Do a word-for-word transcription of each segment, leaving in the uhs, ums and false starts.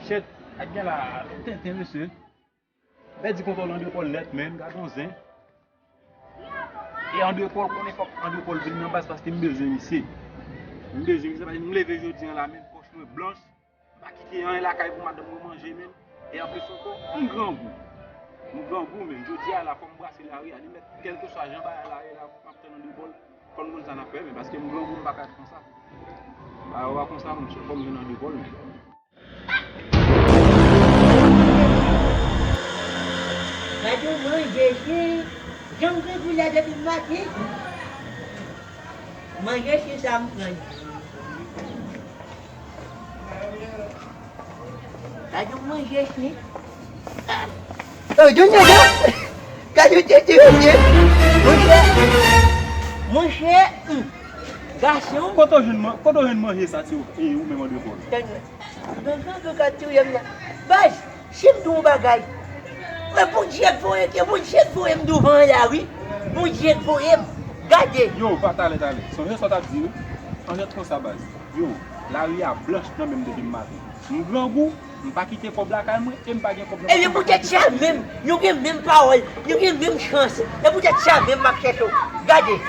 Chèt, ak gen la, tenten, mesye. Pèdi kontwòl André Paul nèt, menn, gad yon zen. E André Paul, konnen fòk André Paul vin nan baz paske m bezwen misye. M bezwen misye paske m leve jodi an la, menm pòch mwen blanch. M pa kite anyen lakay pou madanm mwen manje, menm. E anplis ankò, m grangou. M grangou, menm. Jodi a la, fò m brase lari a, li mèt kèlkeswa jan bagay la ye la, m ap tann André Paul. Fò n konn sa n ap fè, men paske m grangou, m pa ka ret konsa. Bagay yo pa konsa, monchè, fò m jwenn André Paul, men. Gade yon manje chen, jan m grangou la depi maten. Manje chen sa m pran. Gade yon manje chen. Oh, Junior, Junior. Gade yon tete, monchè. Monchè. Monchè. Hmm. Gason. Kote w jwenn man-, kote w jwenn manje sa, ti ou, e ou menm André Paul? Tande. Gangan, gangan, touye m la. Baz, si m di w yon bagay. Mwen Bondye k voye, ke Bondye k voye m douvan an la, wi. Bondye k voye m. Gade. Yo, pa talè, talè. Sonje sa w t ap di, wi. An jèt konsa, baz. Yo, lari a blanch nan men m depi maten. M grangou, m pa kite kòb lakay mwen, e m pa gen kòb nan pòch mwen. Ebyen, poutèt sa menm, nou gen menm pawòl, nou gen menm chans. E poutèt sa menm m ap chèche w. Gade.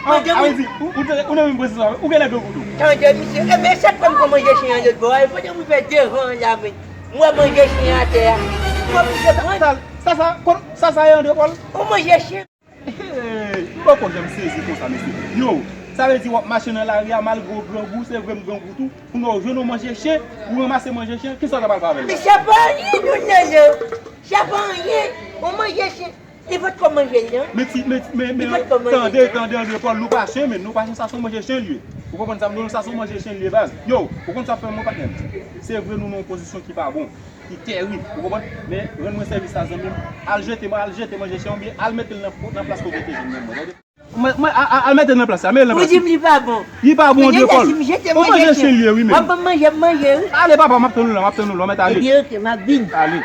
Ah, mande ah, mwen. Di, ou, ou, ou, ou nan menm pozisyon avè m, ou genlè grangou tou. Tande, misye, e men sa k fè m pran manje chen an lòt bò a, e pandan mwen fè devan an la, men. M wè manje chen atè a. M oblije pran. Sa, sa, sa, sa, sa e André Paul? Ou manje chen. Hey, m poko janm sezi konsa, mesye. Yo, sa vle di w ap mache nan lari a, malgre w grangou, se vre m grangou tou. Kounye a w jwenn yon manje chen, ou ranmase manje chen, kisa w ta pral fè avè l? Men sa pa anyen, Don Lele. Sa pa anyen. Yon manje chen, li potko manje l, non. Men ti, men, men, men, tande, tande, André Paul, nou pa chen, men nou pa chen, sa se yon manje chen l ye. Ou konprann sa m di w, sa se yon manje chen l ye, baz. Yo, ou konn sa w ap fè, mon patnè? Se vre nou nan yon pozisyon ki pa bon. Ki tèrib, ou konprann? Men, rann mwen sèvis la, zanmi m. Al jete, al jete manje chen oubyen al mete l nan, nan plas kote w te jwenn nan mwen, tande? Mwen, mwen, a, a, al mete l nan plas la, mete l nan plas la. Ou di m li pa bon. Li pa bon, André Paul. Ou manje chen li ye, wi, men. W ap ban m manje, m manje, wi. Ale, papa, m ap tann ou la, m ap tann ou la, w mèt ale. Ebyen, oke, m ap vin. Ale.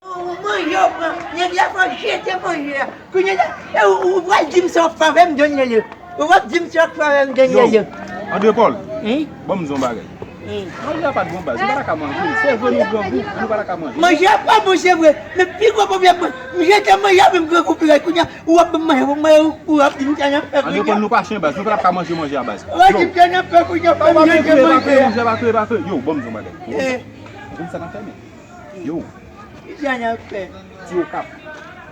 Ou manje, w pran. Nèg la fò jete manje a. Kounye a, e ou, ou pral di m sa w ap fè avè m, Don Lele. Ou p ap di m sa w ap fè avè m, Don Lele. Yo, André Paul, ban m di w yon bagay. Manje a pa t bon, baz. Nou pa ta ka manje l. Se vre nou grangou, men nou pa ta ka manje l. Manje a pa bon, se vre. Men pi gwo pwoblèm mwen, m jete manje a, men m grangou pi rèd. Kounye a, ou ap ban m manje pou manje, ou, ou ap di m sa n ap fè kounye a. André Paul, nou pa chen, baz. Nou pa ta ka manje manje a, baz. Ou ap di m sa n ap fè kounye a, fò m jete manje a. Pa touye, pa touye, pa touye. Yo, ban m di w yon bagay. Ou konn sa n ap fè, men? Yo. Kisa n ap fè? Ti Okap.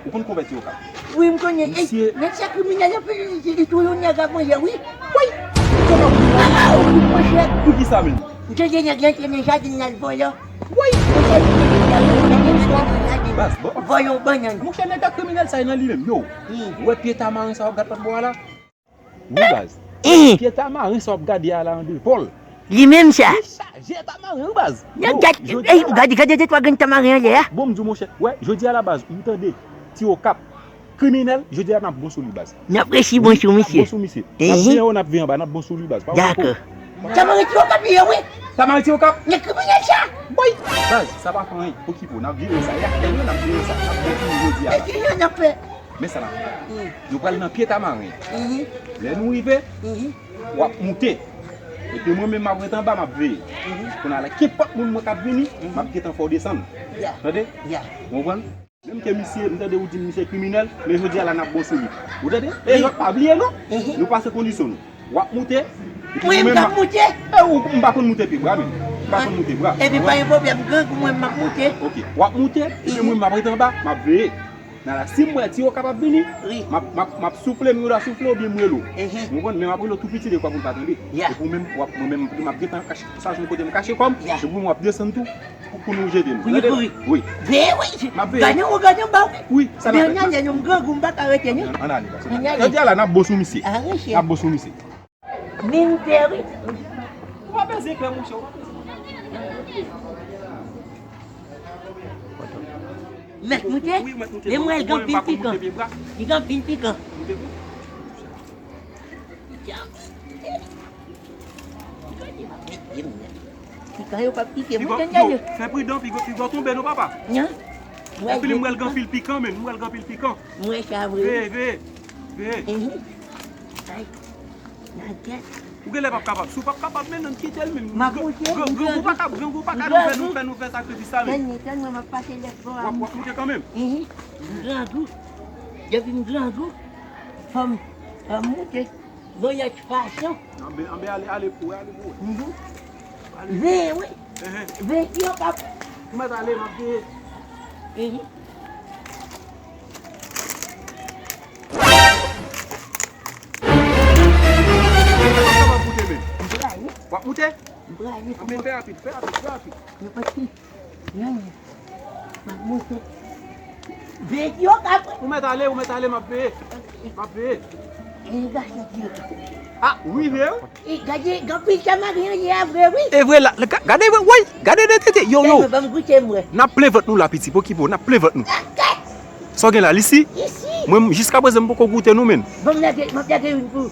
Ou konn konvè Ti Okap? Wi, m konnen. Ey, nèg sa kriminèl anpil, li, li touye yon nèg ak manje, wi. Wi! Ti Okap. Ah, ah, oh, monchè. Poukisa menm? M tande nèg la antre nan jaden l al vòlò. Wi! Monchè, li te deklare yon nèg antre nan jaden l vòlò yon bannann. Monchè, nèg la kriminèl sa e nan li menm, yo. Ou wè pye tamaren sa w ap gad lòt bò a la? Wi, baz. Pye tamaren sa w ap gade a la, André Paul. Li menm sa. Li chaje tamaren, wi, baz. Gade, gade de twa grenn tamaren anlè a. Bon, m di w, monchè, wè, jodi a la, baz, m tande Ti Okap. Kriminèl, jodi a n ap bon sou li, baz. N ap resi bon sou misye. N ap bon sou misye. N ap veye anwo, n ap veye anba, n ap bon sou li, baz. Dakò. Tamaren Ti Okap li ye, wi. Tamaren Ti Okap. Nèg kriminèl sa. Boy. Baz, sa pa fè anyen. Okipe w, n ap jere sa. E ak tèl yo, n ap jere sa. N ap bon sou li jodi a la. E ki jan n ap fè? Men sa n ap fè. Nou pral nan pye tamaren. Lè nou rive, w ap moute. Epi mwen menm, m ap ret anba, m ap veye. Kounye a la, kenpòt moun mwen k ap vini, m ap gentan fè w desann. Tande? Ou konprann? Menm ke misye, m tande ou di m misye kriminèl, men jodi a la, n ap bon sou li. Ou tande? E lòt pa bliye, non? Nou pase kondisyon nou. W ap moute. Epi mwen menm, m ap moute. E ou, m pa konn moute pye bra, menm. M pa konn moute bra. Epi pa gen pwoblèm, grangou mwen, m ap moute. Ok. W ap moute, epi mwen, m ap ret anba, m ap veye. Nan la, si m wè Ti Okap ap vini, m ap, m ap, m ap soufle, m rele w soufle oubyen m rele w. Ou konprann? Men m ap rele w tou piti dekwa pou l pa tande. Epi ou menm, w ap, mwen menm, m ap gentan kache, sa jwenn kote m kache kò m, epi mwen, w ap desann tou. Pou, pou nou jete nou. Pou nou kouri. Wi. Veye, wi. M ap veye. Gade anwo, gade anba, wi. Wi, sa n ap fè. Ann ale, non, m grangou, m pa ka rete, non. Ann ale, baz. Ann ale. Jodi a la, n ap bon sou misye. N ap bon sou misye. Min tè, wi. Ou pa peze klè, monchè, ou pa peze. Mèt moute? Wi, mèt moute. Men mwen, li gen anpil pikan. Li gen anpil pikan. Pikan yo p ap pike. Pikan, yo, fè pridan, piga, piga w tonbe non, papa. Anpil, m wè l gen anpil pikan, men. M wè l gen anpil pikan. M wè sa vre. Veye, veye, veye. Ou genlè p ap kapab. Si w p ap kapab, men non, kite l menm. M ap moute, m grangou. Grangou pa ka, grangou pa ka nou fè, nou fè, nou fè sakrifis sa menm. Tande, tande, m ap pase lèt bò a. W ap, w ap moute kanmenm? Mhm. M grangou. Depi m grangou, fò m, fò m moute. Gon lòt fason. Anben, anben, ale, ale pou, ale pou. Mhm. Ale. Veye, wi. Ehe. Veye ki yo k ap. Ou mèt ale, m ap veye. Mhm. Ou p ap kapab moute menm. M prale. W ap moute? M prale. Anben, fè rapid, fè rapid, fè rapid. Yo pati. Nan, nan. M ap moute. Veye ki yo k ap. Ou mèt ale, ou mèt ale, m ap veye. M ap veye. E gason ki yo k ap. Ah, wi, vre wi. E, gade, gade, anpil Tamaren ye a vre, wi. E vre la, la, ga-, gade, vre, woy, gade de tete, yo, yo. Gade, ban m goute, m wè. N ap plen vant nou la, piti, pokipo, n ap plen vant nou. Sa w gen la, lisi? Lisi. Mwen, jiskaprezan, m poko goute nou, menn. Ban m lage, m ap lage youn pou.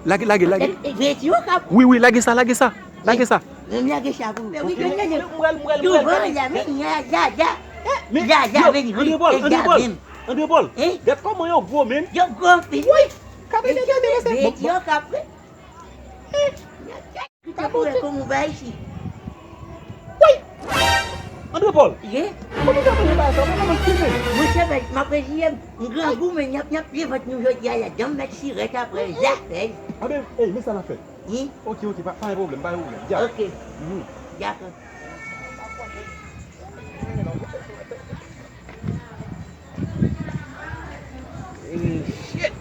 Lage, lage, lage. E, e, veye ti yo k ap. Wi, wi, lage sa, lage sa, lage sa. Men m lage sa pou ou. Wi, men, men, men. Mwen, mwen, mwen. Douvan la, men, ya, ya, ya. Ya, ya, men, Andrepòl, Andrepòl, Andrepòl. Hein? Gad kòman yo gwo, menn. Yo gwo anpil, wi. Gade, gade, gade, gade. Veye ti yo k ap. Kite pou wè kòman ou bay isi. Woy! Andrepòl! Ye? Kòman w ap manje bagay sa? Ou pa ka manje men. Monchè, bèl, m ap reziye m. M grangou, men n ap, n ap plen vant nou jodi a la. Janm mèt sirèt apre zafè. Anben, ey, men sa n ap fè. Wi. Ok, ok, pa, pa gen pwoblèm, pa gen pwoblèm. Dyak. Ok. Mhm. Dakò. Eh, shit.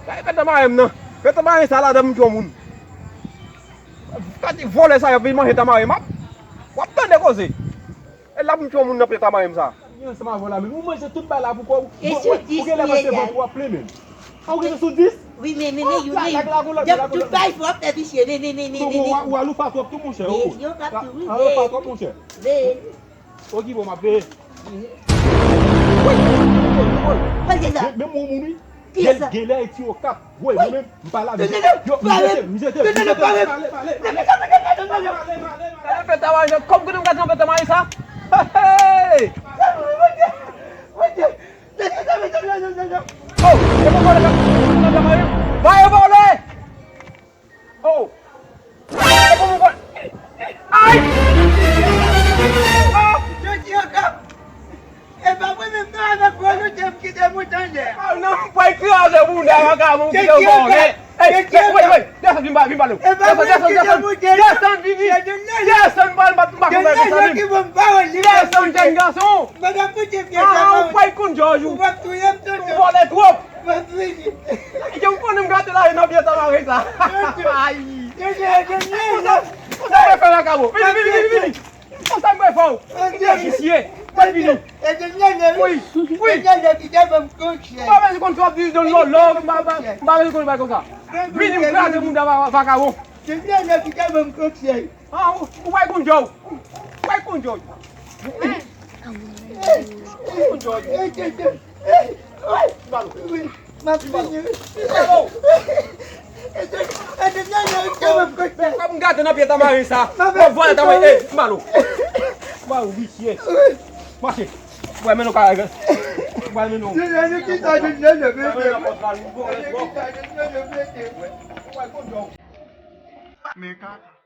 Gade fè tanmaren m nan. Fè tanmaren sa ladan m tchon moun. Gade vòlè sa yo vin manje tanmaren m ap. W ap tande koze. E la m tchon moun nan fè tanmaren m sa. Vin ansanm avè w la menm. Ou manje tout bagay la pou kò w. Ou genlè panse vant ou ap plen menm. A ou genlè sou dis? Wi, men, men, men, youn, men, youn. Tout bagay fò ap fè visye, men, men, men, men, men. Ou aloufa twòp tou, monchè. Yo k ap tou, wi. Aloufa twòp, monchè. Okipe w, m ap veye. Woy! Woy! Menm ou moun wi. Genlè e ti okap. Woy, mwen menm, m pa la. Yo, m jete, m jete, m jete. Pale, pale. Gade fè tanmaren jan, kòm kote m gade nan fè tanmaren sa. Hey, hey! Oh, e pou vòlè k ap tanmaren. Ba yo vòlè! Oh! Ay! Oh! Yo di yo kap. E pa mwen menm non, avèk vòlè m kite moute anndan. Oh non, m pral kraze bounda vakabon ki te vòlè. Ey, ey, ey, desann vin ba, vin ba nou. Desann, desann, desann. Desann vini. Desann ba, m pa, m pa konn bagay sa menm. Desann jèn gason. Ah, ou pral konn jòj ou. Ou vòlè twòp. Mwen vini. Yo, m konnen m gate lari nan pye tanmaren sa. Ay. Konsa, konsa mwen fè lakabo. Vini, vini, vini, vini. Konsa mwen fè w. Ou te visye. Mwen vini. Wi, wi. M pa bezwen konn twòp di don lòlò. M pa, m pa, m pa bezwen konn bagay konsa. Vini, m kraze moun nan vakabon. Ah, ou, ou pa konn jòj. Ou pa konn jòj. Ou pa konn jòj. Balo. Wi, m ap vini. Balo. Kòm m gate nan pye tanmaren sa. Mwen vwala tanmaren. Ey, balo. Balo, visye. Mache. Mwen mennen w kay. Mwen mennen w. Mwen mennen w. Men kaka.